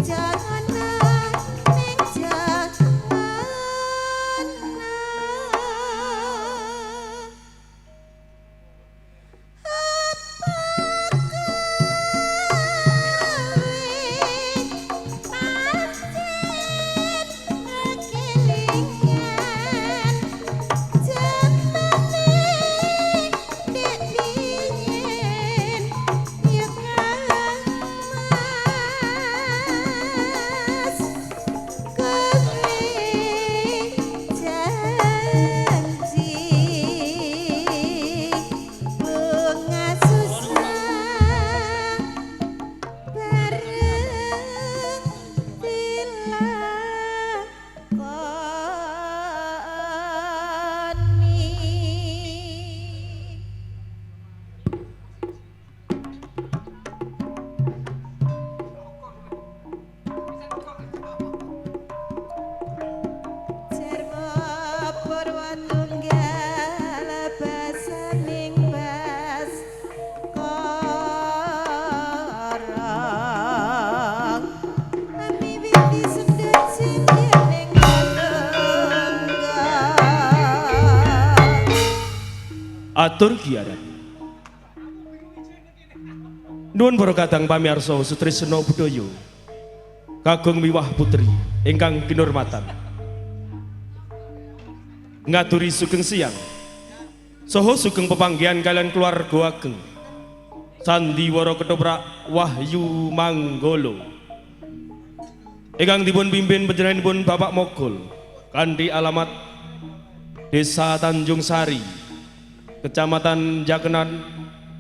Jangan ning jangan. Bunga susah bareng dilakoni. Jarwo purwa tunggal basaning bas korong miwiti sendut sindening tetunggal. Atur giyaran. Nuwun para kadang pamirsa sutresna budaya. Kakung miwah putri ingkang kinurmatan. Ngaturi sugeng siang. Saha sugeng pepanggihan kalian keluarga ageng. Sandiwara ketoprak Wahyu Manggolo. Ingkang dipun pimpin panjenenganipun Bapak Mogol kanthi alamat Desa Tanjung Sari, Kecamatan Jakenan,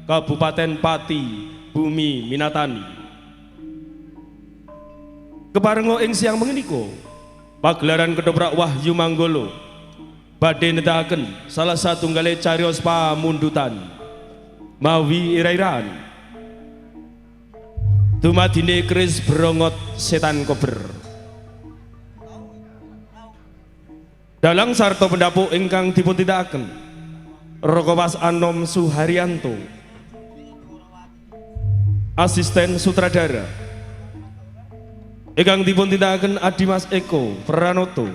Kabupaten Pati, Bumi Minatani. Keparenga ing siang mengenika, pagelaran ketoprak Wahyu Manggolo badhe netaken salah satunggale cariyos pamundutan mawi ira-iraan dumadine keris brongot setan kober. Dalang sarta pendapuk ingkang dipun tindakaken Raka Mas Anom Suharyanto, asisten sutradara ingkang dipun tindakaken Adimas Eko Pranoto,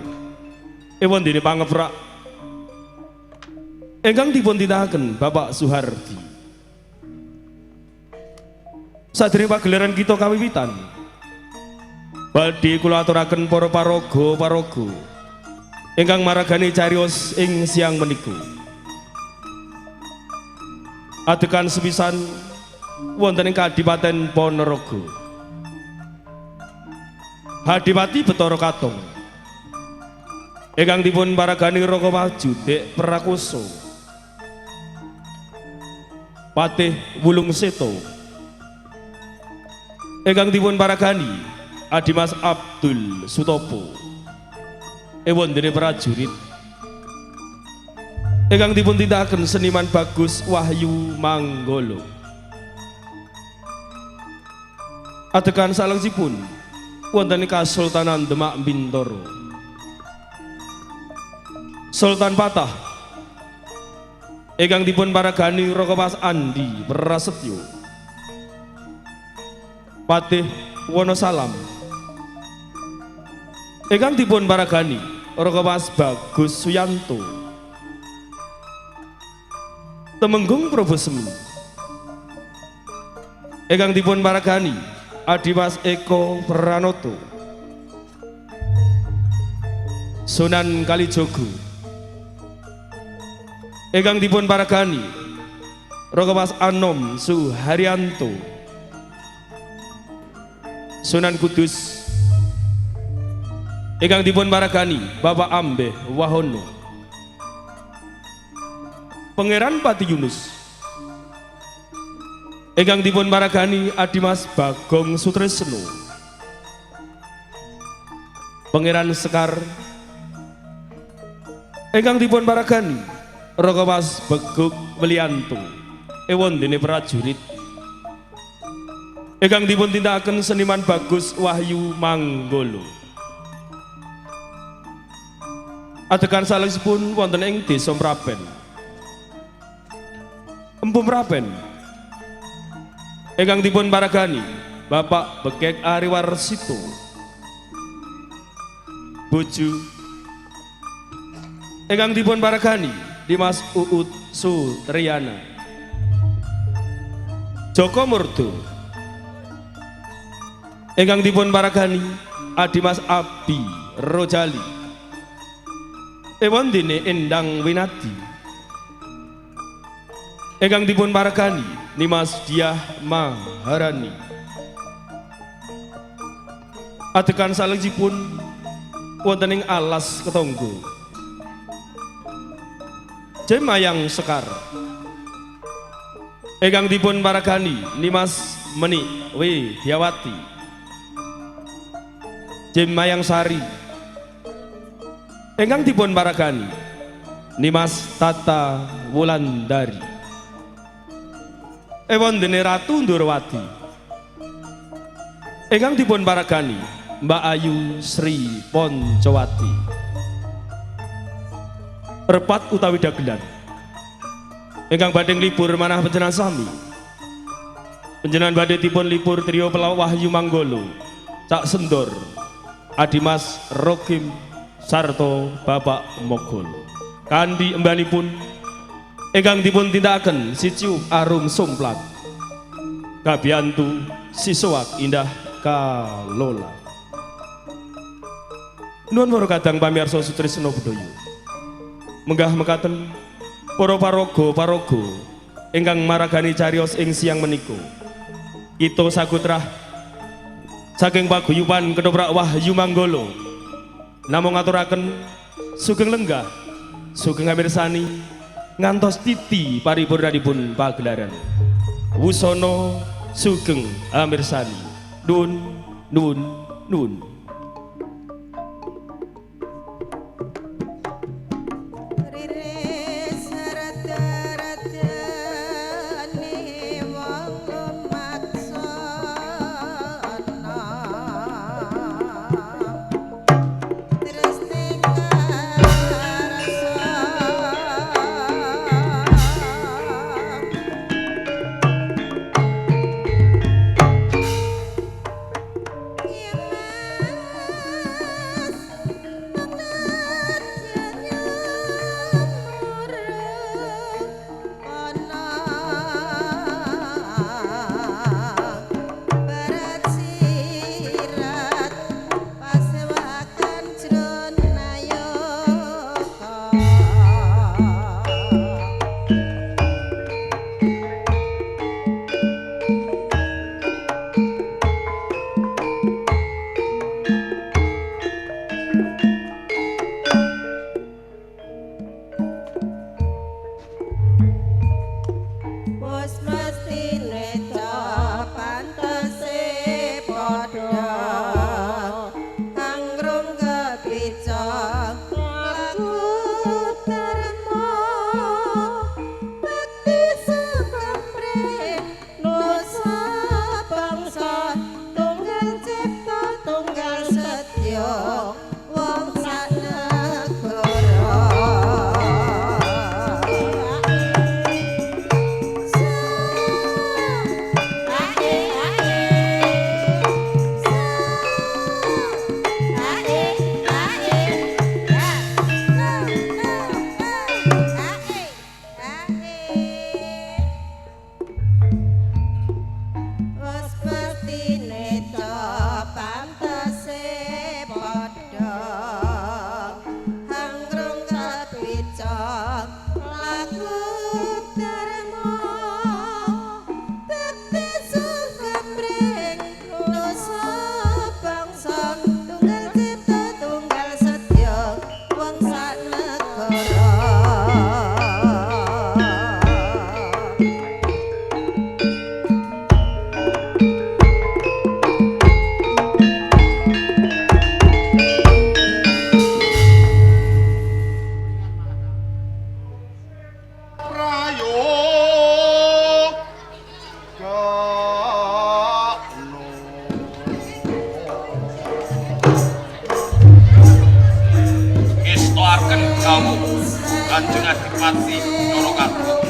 ewon dene pangeprak ingkang dipun tindakaken Bapak Suhardi. Sadèrèng pagelaran kita kawiwitan, badhe kula aturaken para paraga-paraga ingkang maragani cariyos ing siang menika. Adegan sepisan wonten ing Kadipaten Ponorogo. Hadipati Bathara Katong ingkang dipun paragani Raka Wajudek Prakoso, Patih Wulung Seto ingkang dipun paragani Adimas Abdul Sutopo, ewon dene prajurit ingkang dipun tindakaken seniman Bagus Wahyu Manggolo. Adegan salajengipun wonten ing Kasultanan Demak Bintoro. Sultan Patah ingkang dipun paragani Raka Mas Andi Prasetyo, Patih Wonosalam ingkang dipun paragani Raka Mas Bagus Suyanto, Temenggung Probosemi ingkang dipun paragani Adimas Eko Pranoto, Sunan Kalijogo ingkang dipun paragani Raka Mas Anom Suharyanto, Sunan Kudus ingkang dipun paragani Bapak Ambeh Wahono, Pangeran Pati Yunus ingkang dipun paragani Adimas Bagong Sutresno, Pangeran Sekar ingkang dipun paragani Raka Mas Beguk Welianto, ewon dene prajurit ingkang dipun tindakaken seniman Bagus Wahyu Manggolo. Adegan salajengipun wonten ing Desa Mrapen, Empu Mrapen ingkang dipun paragani Bapak Bekek Ari Warsito, bojo ingkang dipun paragani Dimas Uut Sutriana, Joko Murdo ingkang dipun paragani Adimas Abi Rojali, Ewondene Endang Winadi ingkang dipun paragani Nimas Diah Maharani. Adegan salajengipun wonten ing alas Ketonggo, Jemayang Sekar ingkang dipun paragani Nimas Menik Widyawati, Jemayang Sari ingkang dipun paragani Nimas Tata Wulandari, Ewondene Ratu Ndorowati ingkang dipun paragani Mbak Ayu Sri Poncowati. Repat utawi dagelan ingkang badhe nglibur manah panjenengan sami. Panjenengan badhe dipun libur trio pelawak Wahyu Manggolo, Cak Sendor, Adimas Rokim sarta Bapak Mogol. Kanthi embanipun ingkang dipun tindakaken Siciup Arum Sumplak, Kabiyantu Sisowak Indah Kalola. Nuwun para kadang pamirsa sutresna budaya. Menggah mekaten para paraga-paraga ingkang maragani cariyos ing siang menika. Kita sagutrah saking paguyuban Ketoprak Wahyu Manggolo namung ngaturaken sugeng lenggah, sugeng amirsani ngantos titi paripurnanipun pagelaran. Wusana sugeng amirsani. Nuwun nuwun nuwun. Kanjeng Adipati Nyorokagung.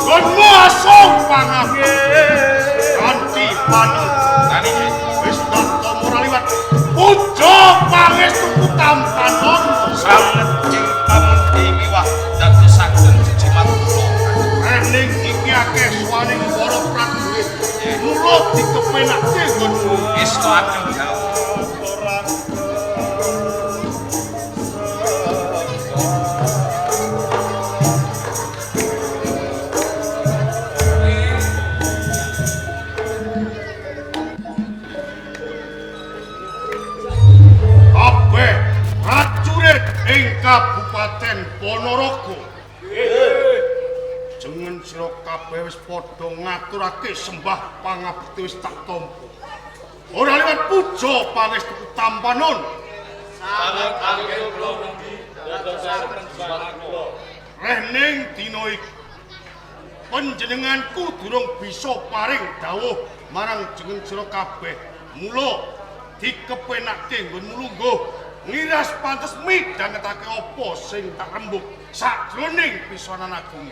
Gonmu asung pangabekti. Kanthi paneng wis tak ora liwat. Puja pangestuku tampanon. Sanget ing pamundi miwah dadosaken jejimat kula. Rening iki akeh suwaning para prajurit. Mula dikepenake nggonmu. Ngestokaken dawuh. Kabeh prajurit ing Kabupaten Ponorogo. Jengen sira kabeh wis padha ngaturake sembah pangabekti wis tak tampa. Ora liwat puja pangestuku tampanon. Sanget anggen kula mugi dadosaken jimat kula. Rehning dina iki panjenenganku durung bisa paring dawuh marang jeneng sira kabeh. Mula dikepenake nggonmu lungguh ngiras pantes midhangetake apa sing tak rembug sakjroning pisanan agung.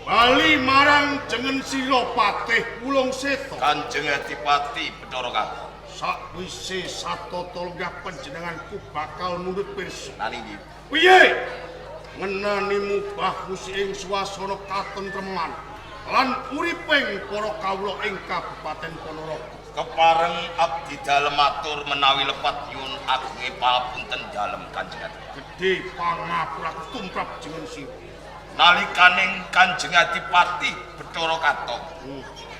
Bali marang jeneng sira Patih Wulung Seta. Kanjeng Adipati Bathara Kakung. Sakwise satata lenggah panjenenganku bakal mundhut pirsa. Nani nggih. Piye? Ngenani mubah musi ing swasana katentreman lan uriping para kawula ing Kabupaten Ponorogo. Kepareng abdi dalem atur menawi lepat nyuwun agunge papunten dalem Kanjeng Adipati. Gedhe pangapuraku tumrap jeneng sira. Nalikaning Kanjeng Adipati Bathara Katong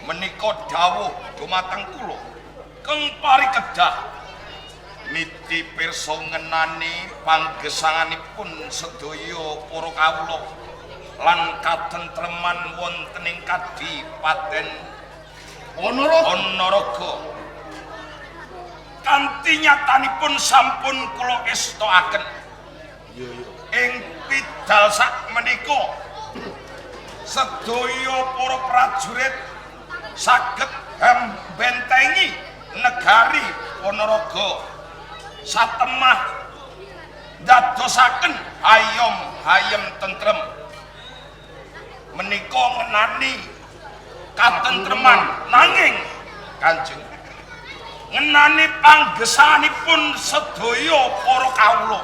menika dawuh dumateng kula keng parikedhah niti pirsa ngenani panggesanganipun sedaya para kawula lan katentreman wonten ing Kadipaten Ponorogo. Ponorogo. Kanthi nyatanipun sampun kula estokaken ing pidal sak menika sedaya para prajurit saged mbentengi negari Ponorogo satemah ndadosaken ayom hayem tentrem. Menika ngenani katentreman, nanging Kanjeng ngenani panggesanipun sedaya para kawula.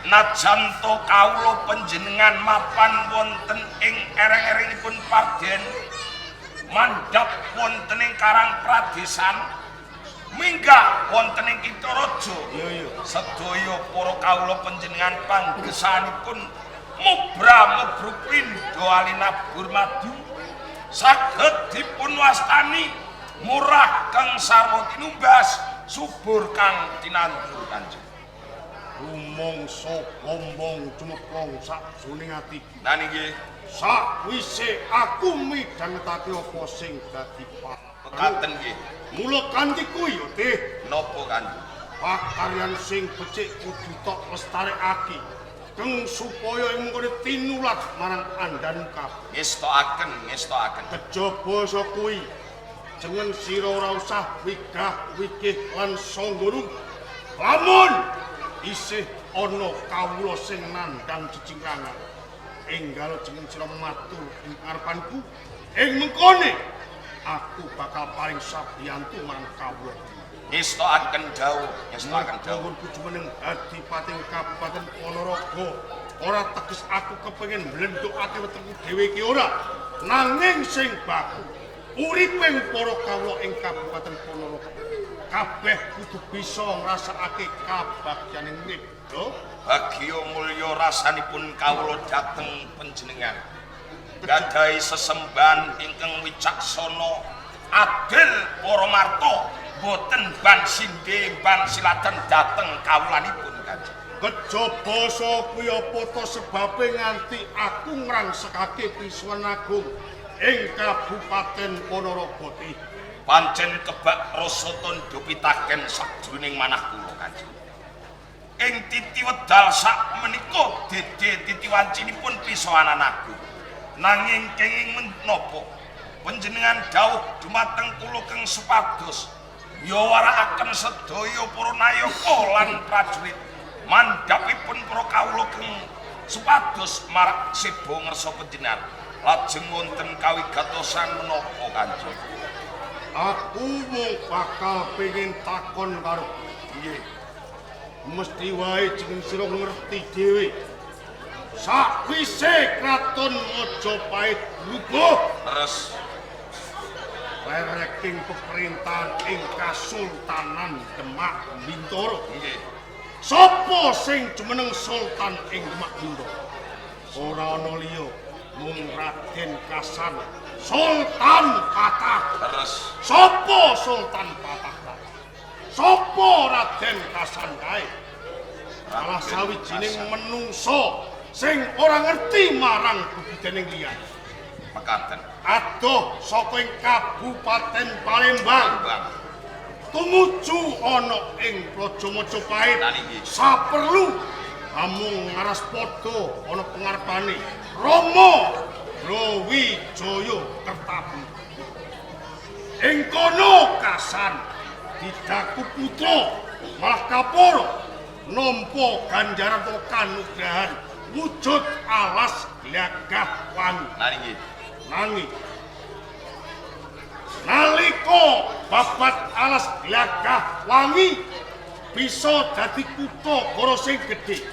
Najan to kawula panjenengan mapan wonten ing ereng-erengipun parden, mandhap wonten ing Karang Pradesan, minggah wonten ing Kitha Raja, sedaya para kawula panjenengan panggesanipun mubra-mubru pindha alinabur madu, saged dipun wastani murah kang sarwa tinumbas, subur kang tinandur. Kanjeng Rumangsa gombong cumeplong sakjroning atiku. Nani nggih. Sakwise aku midhangetake apa sing dadi pekaten nggih. Mula kanthi kuwi ya Tih. Napa Kanjeng? Pakaryan sing becik kudu tok lestarekake keng supaya ing mengkone tinulat marang andhan kabeh. Ngestokaken, ngestokaken. Kejaba sa kuwi jeneng sira ora usah wigah wigih lan sangga. Lamun isih ana kawula sing nandhang cecingrangan, enggal jeneng sira matur ing ngarepanku, ing mengkone aku bakal paring sabiyantu marang kawula. Ngestokaken dawuh, ngestokaken dawuh. Nggonku jumeneng Adipati Kabupaten Ponorogo. Ora teges aku kepengin mlendhukake wetengku dhewe iki ora. Nanging sing baku uriping para kawula ing Kabupaten Ponorogo kabeh kudu bisa ngrasakake kabagyaning urip. Lho, Bagya mulya rasanipun kawula dhateng panjenengan. Gadhahi sesembahan ingkang wicaksana, adil para marta, boten ban sindhe ban siladan dhateng kawulanipun Kanjeng. Kejaba sa kuwi apa ta sebabe nganti aku ngrangsekake pisuwun agung ing Kabupaten Ponorogo iki. Pancen kebak rasa tandha pitaken sajroning manah kula Kanjeng. Ing titi wedal sak menika dede titi wancinipun pisowanan agung. Nanging kenging menapa panjenengan dawuh dumateng kula keng supados yawarakaken sedaya para nayaka lan prajurit mandhapipun para kawula keng Supados marak sebo ngersa panjenengan. Lajeng wonten kawigatosan menapa Kanjeng? Aku mung bakal pengin takon karo piye. Mesti wae jeneng sira ngerti dhewe. Sakwise kraton Majapahit lubuh, Terus lereking pemerintahan ing Kasultanan Demak Bintoro. Nggih. Sapa sing jumeneng sultan ing Demak Bintoro? Ora ana liya mung Raden Kasan, Sultan Patah. Terus Sapa Sultan Patah kae? Sapa Raden Kasan kae? Salah sawijining menungso sing ora ngerti marang budidaning liyan. Mekaten. Adoh saka ing Kabupaten Palembang. Bang. Tumuju ana ing Praja Majapahit. Saperlu amung ngaras padha ana pengarepane Rama Brawijaya Kertabumi. Ing kono Kasan didaku putra malah kaporo nampa ganjaran utawa kanugrahan wujud alas glagah wangi. Nah nggih. Nanging nalika babat alas glagah wangi bisa dadi kutha goro sing gedhe,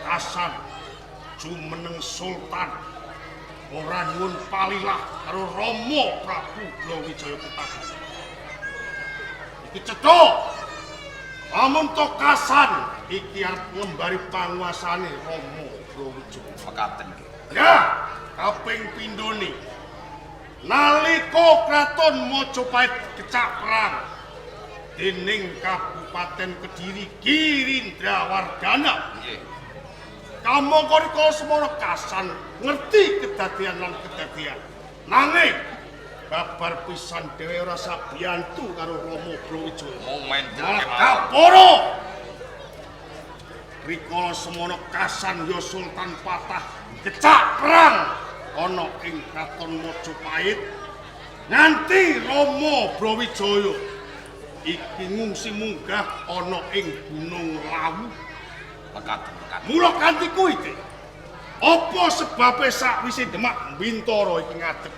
Kasan jumeneng sultan ora nyuwun palilah karo Rama Prabu Brawijaya Kertabumi. Iki cetha lamun to Kasan iki arep ngembari panguasane Rama Brawijaya. Mekaten nggih. Ya, kaping pindhone nalika kraton Majapahit kecak perang dening Kabupaten Kediri Girindrawardana. Nggih. Kamangka rikala semono Kasan ngerti kedadean lan kedadean. Nanging babar pisan dhewe ora sabiyantu karo Rama Brawijaya. Mung mendel Malah kemawon. kaporo. Rikala semono Kasan ya Sultan Patah kecak perang ana ing kraton Majapahit nganti Rama Brawijaya iki ngungsi munggah ana ing Gunung Lawu. Mekaten mekaten. Mula kanthi kuwi, Dik. Apa sebabe sakwise Demak Bintara iki ngadeg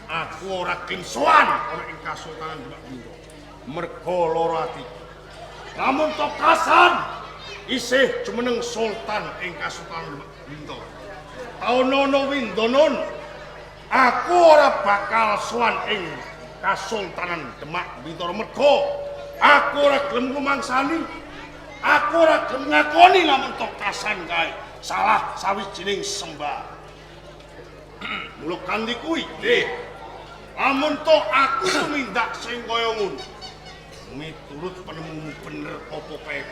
aku ora gelem sowan ana ing Kasultanan Demak Bintara. Merga lara ati. Lamun to Kasan isih jumeneng sultan ing Kasultanan Demak Bintara. Taonono windonono aku ora bakal sowan ing Kasultanan Demak Bintara merga aku ora gelem rumangsani. Aku ora gelem ngakoni lamun to Kasan kae salah sawijining sembah. Mula kanthi kuwi, Nggih. Lamun to aku tumindak sing kaya ngono, miturut penemumu bener apa kae?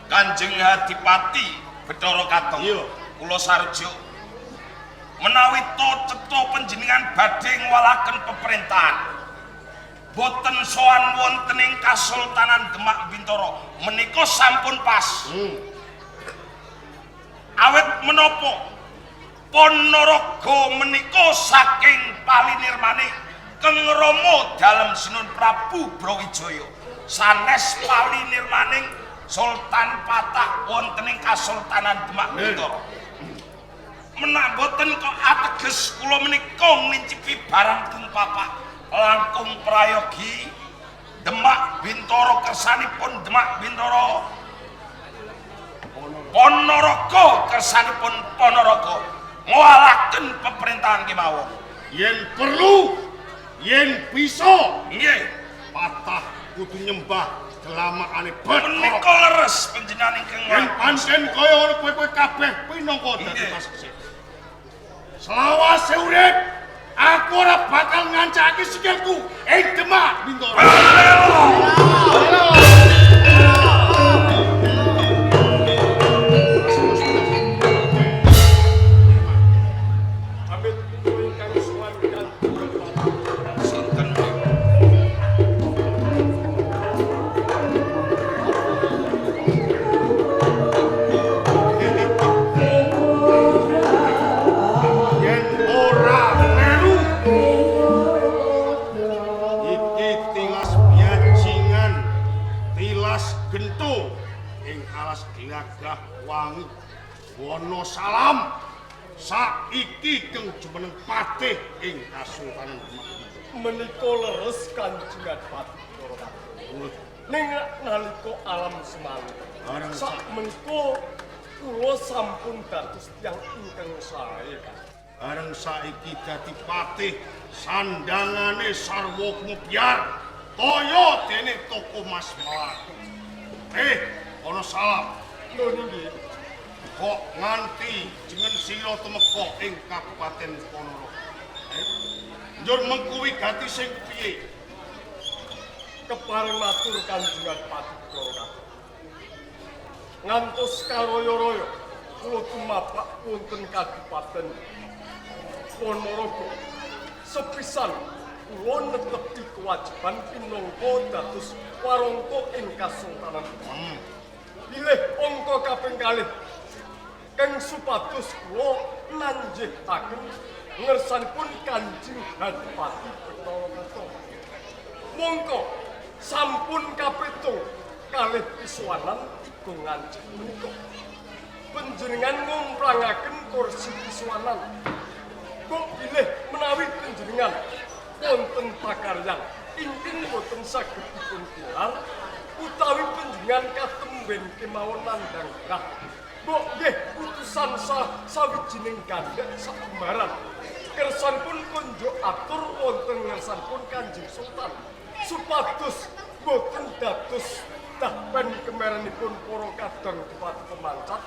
Kanjeng Adipati Bathara Katong. Iya. Kula sarjuk menawi to cetha panjenengan badhe ngwalaken pemerintahan. Boten sowan wonten ing Kasultanan Demak Bintara menika sampun pas. Awit menapa Ponorogo menika saking palinirmane Keng Rama Dalem Sinun Prabu Brawijaya sanes palinirmaning Sultan Patah wonten ing Kasultanan Demak Bintara. Menak boten kok ateges kula menika nglincipi barang keng papak langkung prayogi Demak Bintara kersanipun Demak Bintara Ponorogo kersanipun Ponorogo ngwalaken pemerintahan kemawon. Yen perlu, yen bisa, Nggih. Patah kudu nyembah kelamakane Bathara. Menika leres panjenengan ingkang Yen pancen kaya ngono kowe-kowe kabeh pinangka dadi Nggih. paseksih. Selawase urip aku ora bakal ngancakake sikilku ing Demak Bintara. Amit kula ingkang sowan Kanjeng Adipati. Sinten? Yen ora kleru iki tilas bajingan Saiki keng jumeneng patih ing Kasultanan Demak. Menika leres Kanjeng Adipati Bathara Katong. Ning nalika alam semanten sak menika kula sampun dados tiyang ingkang sae. Bareng saiki dadi patih sandangane sarwa gumebyar kaya dene toko Mas Melati. Ana salam. Lho nggih. Kok nganti jeneng sira tumeka ing Kabupaten Ponorogo? Njur mengku wigati sing piye? Kepareng matur Kanjeng Adipati Bathara Katong. Ngantos karoyo-royo kula tumapak wonten Kabupaten Ponorogo. Sepisan kula netepi kewajiban pinangka dados warangka ing Kasultanan Demak. Bilih angka kaping kalih keng supados kula nanjihaken ngersanipun Kanjeng Adipati Bathara Katong. Mongko sampun kapitung kalih pisuwanan tiga ngancik menika. Panjenengan ngumprangaken kursi pisuwanan. Kok bilih menawi panjenengan wonten pakaryan ingkang boten saged dipun tilar utawi panjenengan katemben kemawon nandhang gerah. Mbok nggih utusan sawijining gandhek sakumbaran. Kersanipun kunjuk atur wonten ngersanipun Kanjeng Sultan supados boten dados dahpen kemerenipun para kadang dipati pemancat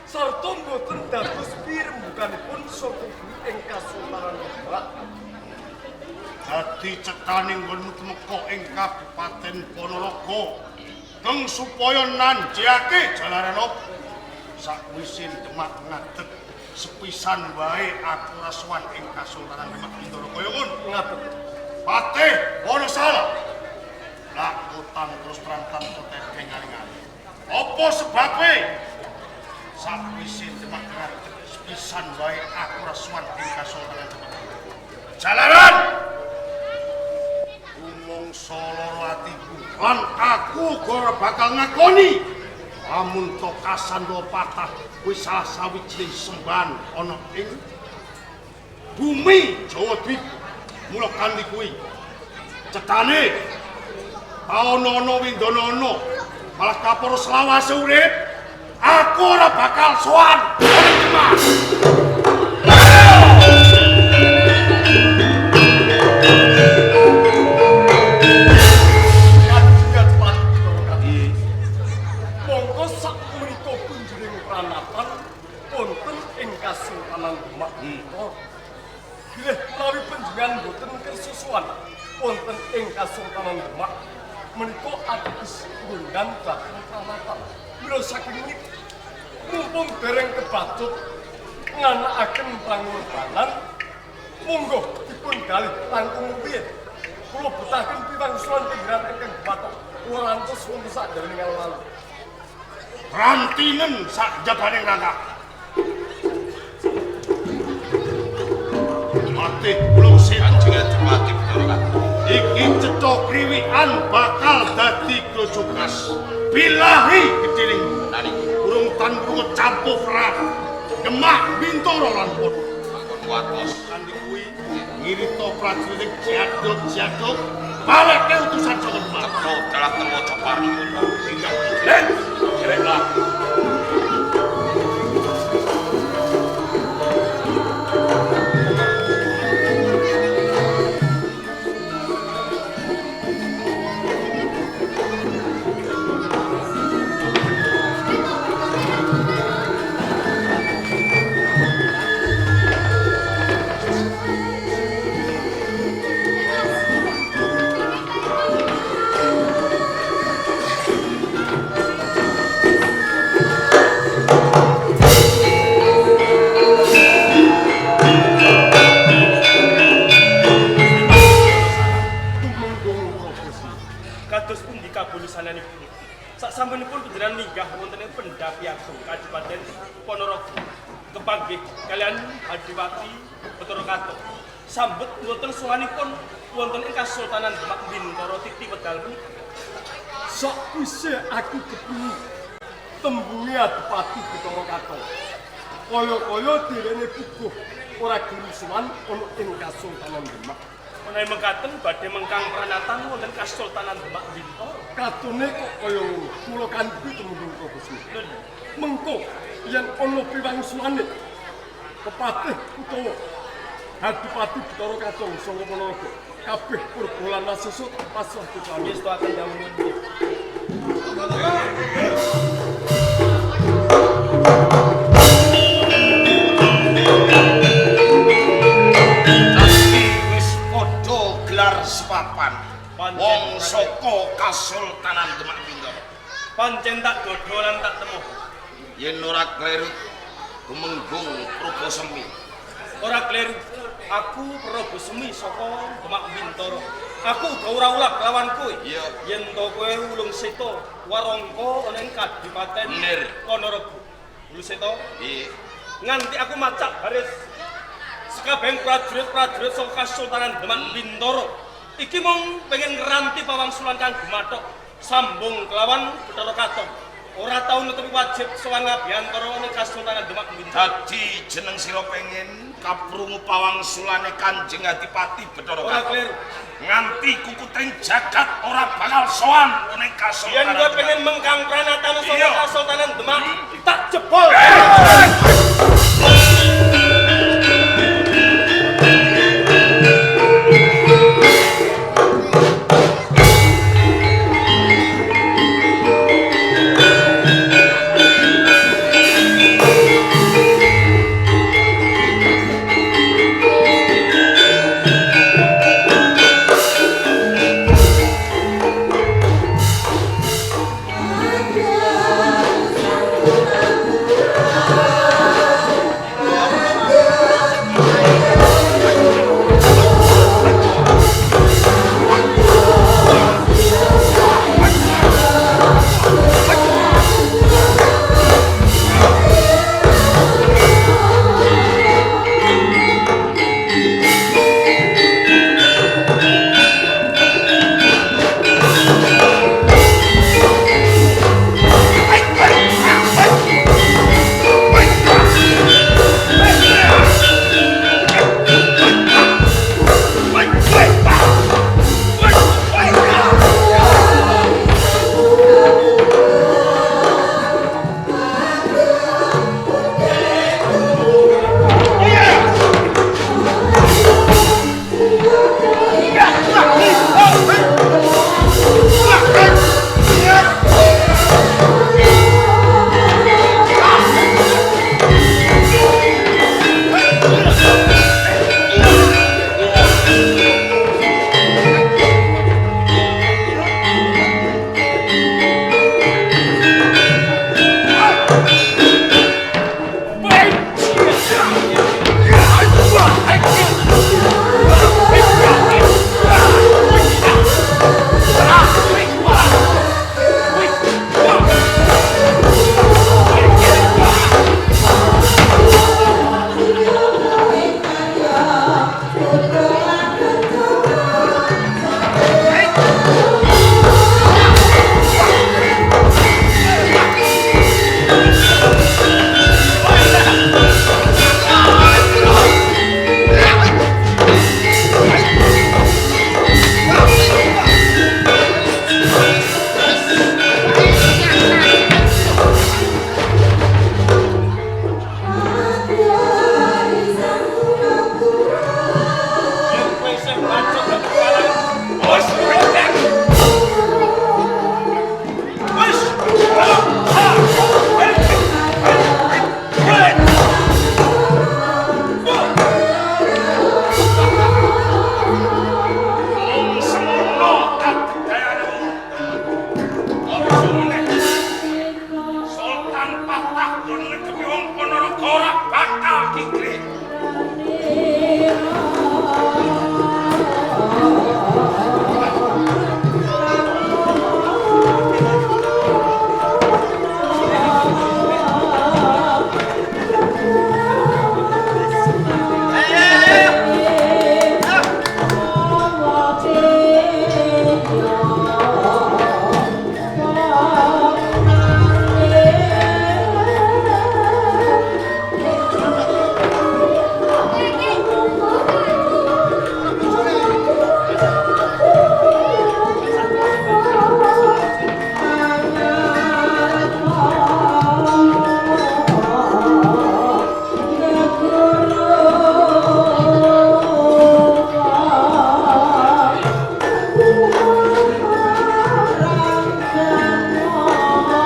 sarta boten dados pirembuganipun saka bumi ing Kasultanan Demak. Dadi cetane nggonmu tumeka ing Kabupaten Ponorogo keng supaya nanjihake jalaran apa? Sakwise Demak ngadeg sepisan wae aku ora sowan ing Kasultanan Demak Bintara kaya ngono. Ngadeg. Patih Wonosala. Lakutan terus terang tanpa tedheng ngaling-aling. Apa sebabe? Sakwise Demak ngadeg sepisan wae aku ora sowan ing Kasultanan Demak. Jalaran rumangsa lara atiku lan aku uga ora bakal ngakoni lamun to kasandha patah kuwi salah sawijining sembahan ana ing bumi Jawa Dwipa. Mula kanthi kuwi cetane taonono windonono malah kaporo selawase urip aku ora bakal sowan ning Demak. Kanjeng Adipati Bathara Katong. Mongko sak menika punjuring pranatan wonten ing Kasultanan Demak. Bilih menawi panjenengan boten kersusuan wonten ing Kasultanan Demak menika ateges ngundang dhateng pranatan. Mila saking menika mumpung dereng kebacut nganakaken pangorbanan monggo dipun galih langkung piye. Kula betahaken piwangsulan panjenengan ingkang batok kula rantos wonten sak dawening alun-alun. Rantinen sak jabaning rangkah. Patih Bulung Seto Kanjeng Adipati Bathara Katong. Iki cetha kriwikan bakal dadi grojogas. Bilahi gedhening Nalika urung tan krungu campuh perang. Demak Bintara lan Ponorogo. mangkon watos Kanthi kuwi ngirita prajurit jaduk-jaduk balekke utusan saka Demak. cetha dalah tewaca pariyata. Tindak jelen, jelek lah. Tumenggung Prabu. Kados pundi kabulusananipun? Sak sampunipun panjenengan minggah wonten ing Pendhapi Agung Kadipaten Ponorogo. Kepanggih kalian Adipati Bathara Katong. Sambet wonten sowanipun wonten ing Kasultanan Demak Bintara titi wedal punika. Sakwise aku kepingi tembunge Adipati Bathara Katong. Kaya-kaya direne puguh ora gerusuhan ana ing Kasultanan Demak. Menawi mekaten badhe mengkang pranatan wonten Kasultanan Demak Bintoro. Katone kok kaya ngono. Kula kandhi tumunggung Prabu Semi. Mengko yen ana piwangsulane kepatih utawa Adipati Bathara Katong saka Ponorogo kabeh purba lan wasesa pasrah kelawan. Ngestuaken dawuhipun nggih. Dadi wis padha gelar sepapan. Wong saka Kasultanan Demak Bintoro. Pancen tak godho lan tak temu. Yen ora kleru Tumenggung Prabu Semi. Ora kleru. Aku Prabu Semi saka Demak Bintoro. Aku uga ora ulah kelawan kowe. Iya. Yen to kowe Wulung Seta warangka ana ing Kadipaten Bener. Ponorogo. Wulung Seta, Iya. nganti aku macak baris sekabehing prajurit-prajurit saka Kasultanan Demak Bintoro. Iki mung pengen ngranti pawangsulan kang gumathok sambung kelawan Bathara Katong. Ora tau nutupi wajib sowan ngabiyantara ning Kasultanan Demak Bintoro. Dadi jeneng sira pengen kaprungu pawangsulane Kanjeng Adipati Bathara Ora Katong. kleru. Nganti kukuting jagat ora bakal sowan ning Yen Kasultanan. kowe pengen mengkang pranatan saka Iya. Kasultanan Demak, tak jebol. Eh!